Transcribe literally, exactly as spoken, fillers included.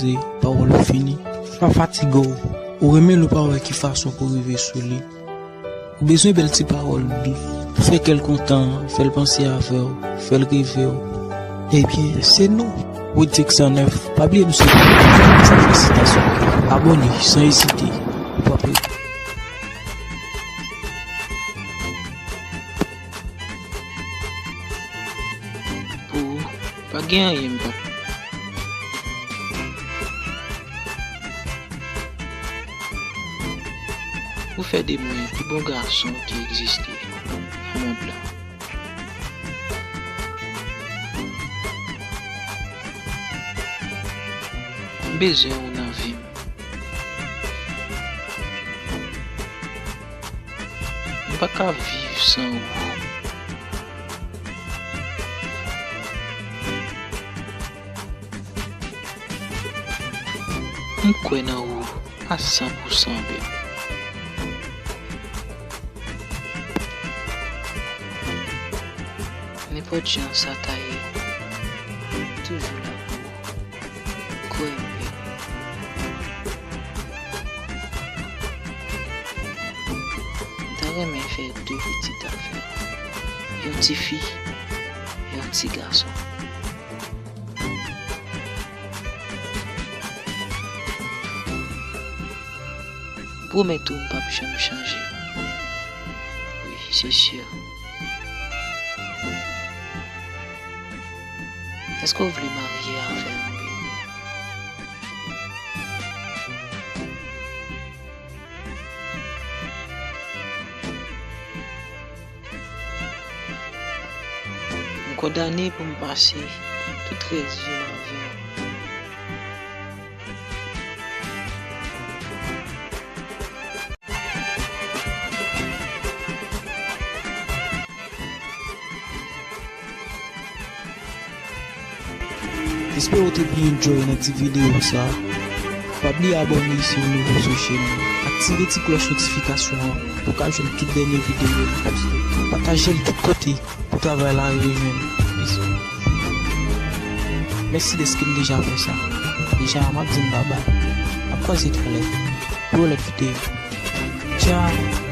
poze, pawòl ou fini. Pa fatige w. Ou renmen l ou pa wè ki fason pou rive sou li. Ou bezwen bèl ti pawòl dous. Fè kè l kontan, fè l panse avè w, fè l reve w. Ebyen, se nou. Wid Six Cent Neuf, pa bliye nou se sa felisitasyon. Abòne san ezite. Ou p ap regrèt. Pou ou, pa gen anyen m pa t. Ou fè de mwen pi bon gason ki egziste nan mond lan. M bezwen ou nan vi m. M pa ka viv san ou. M kwè nan ou a san pou san, baby. Nenpòt jan sa ta ye, m toujou la pou ou. Kwè m, baby. M ta renmen fè de pitit avè w. Yon tifi, yon ti gason. M pwomèt ou m p ap janm chanje. Wi, se si. Èske w vle marye avè m, baby? M kondane pou m pase tout rès vi m avè w. Espere w te byen enjoy nan ti videyo sa. Pa bliye abòne si w nouvo sou chèn nan. Aktive ti klòch notifikasyon an pou w ka jwenn tout dènye videyo nou poste. Pataje l tout kote pou travay la rive jwenn plis moun. Mèsi dèske n deja fè sa. Deja, m ap di n babay. N ap kwaze talè pou yon lòt videyo. Tchao!